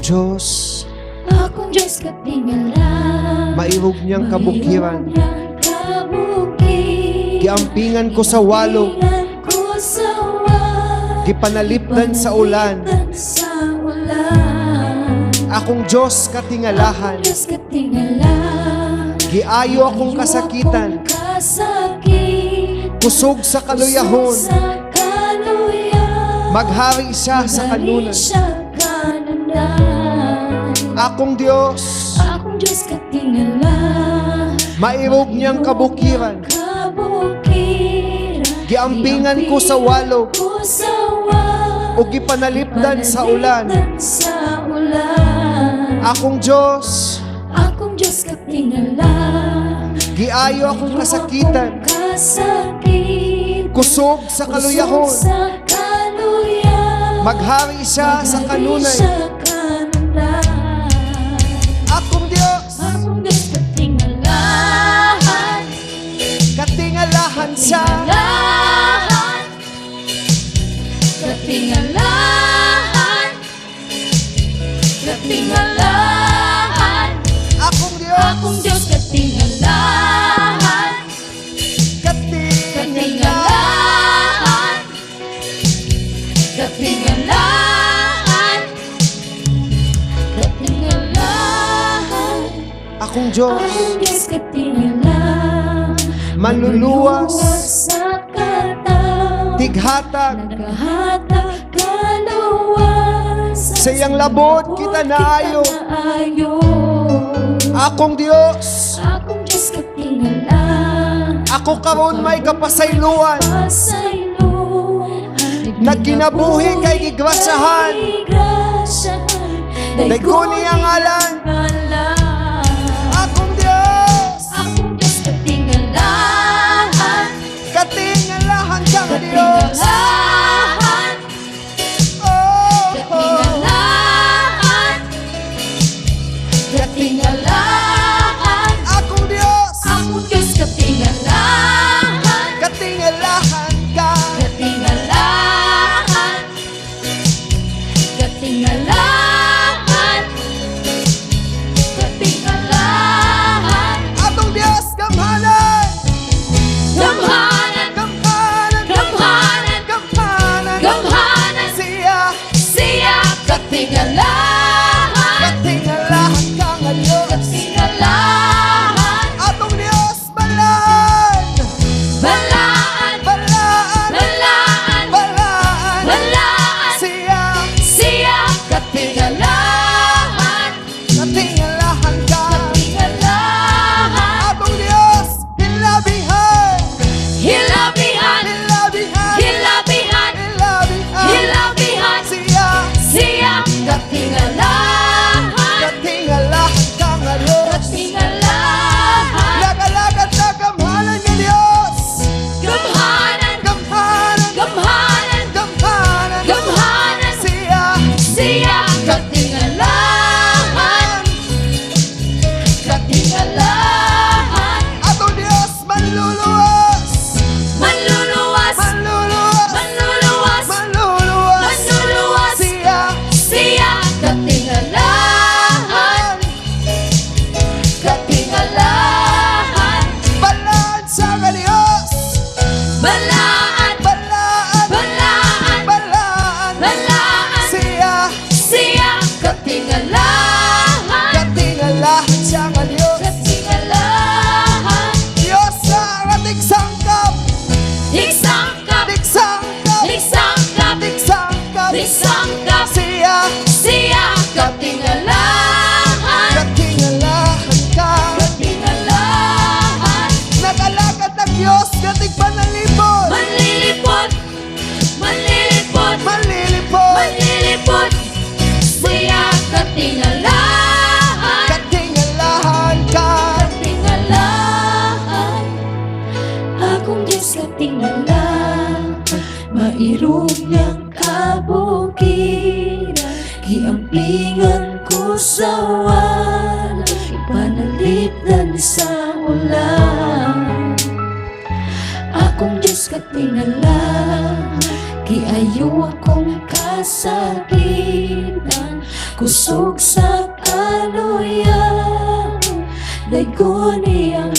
Diyos, Akong Diyos katingala, mairog niyang kabukiran. Mairog niyang kabukiran. Giampingan ko sa walog, Giampingan ko sa walog, gipanalipdan sa ulan. Gipanalipdan sa ulan. Akong Diyos katingalahan, Akong Diyos katingala, giayo akong kasakitan, akong kasakitan, kusog sa kaluyahon, kusog sa kaluyahan, maghari siya sa maghari kanunay. Siya kanunay. Akong Diyos, Akong Diyos katingala, mairog niyang kabukiran, kabukiran, giampingan ko sa walog, ko sa walog, ug gipanalipdan sa ulan. Gipanalipdan sa ulan. Akong Diyos, Akong Diyos katingala, giayo akong kasakitan, akong kasakitan, kusog sa kaluyahon, kusog sa kaluyahan, maghari siya sa maghari kanunay. Siya kanunay. Akong Diyos, Akong Diyos katingalahan, katingalahan siya. Katingalahan, katingalahan, katingalahan. Akong Diyos, Akong Diyos katingalahan, katingalahan. Katingalahan, katingalahan, katingalahan. Akong Diyos, Akong Diyos katingalahan, manluluwas, sa kataw, tighatag, nagahatag kaluwas, sa iyang labot kita naayo. Naayo. Akong Diyos, Akong Diyos katingala, ako karon may kapasayloan, pasaylo, nagkinabuhi kay gigrasyahan, daygon iyang ngalan. Akong Diyos, Akong Diyos katingalahan, katingalahan ka nga Diyos. Katingalahan, Oh. katingalahan, katingalahan. Akong Diyos, Akong Diyos katingalahan, katingalahan ka. Katingalahan, katingalahan, katingalahan. Atong Diyos, gamhanan, Gamhanan, gamhanan, gamhanan, gamhanan, gamhanan, siya, siya katingalahan, katingalahan ka nga Diyos. Katingalahan, Atong Diyos, balaan, balaan, balaan, balaan, balaan, balaan, siya, siya katingalahan, katingalahan ka. Katingalahan, Atong Diyos, hilabihan, hilabihan, hilabihan, hilabihan, hilabihan, hilabihan, siya, siya katingalahan, katingalahan ka nga Diyos. Katingalahan, Nagalagad sa gamhanan nga Diyos. Gamhanan, Gamhanan, gamhanan, gamhanan, gamhanan, siya, siya katingalahan, katingalahan, Atong Diyos, manluluwas, manluluwas, manluluwas, manluluwas, manluluwas, manluluwas, siya, siya katingalahan, katingalahan, balaan sa nga Diyos, balaan, balaan, balaan, balaan, balaan, siya, siya katingalahan, katingalahan siya nga Diyos. Katingalahan, Diyos sa tigsangkap, tigsangkap, tigsangkap, tigsangkap, tigsangkap, tigsangkap, siya, siya katingalahan, katingalahan ka. Katingalahan, Nagalagad ng Diyos, katigpanalipod, manlilipot, manlilipot, manlilipod, manlilipot, siya katingalahan, katingalahan ka. Katingalahan, akong Diyos katingalahan, mairog niyang kabukiran, giampingan ko sa walog, ipanalipdan sa ulan. Akong Diyos katingala, giayo akong kasakitan. Kusog sa kaluya, daygon iyang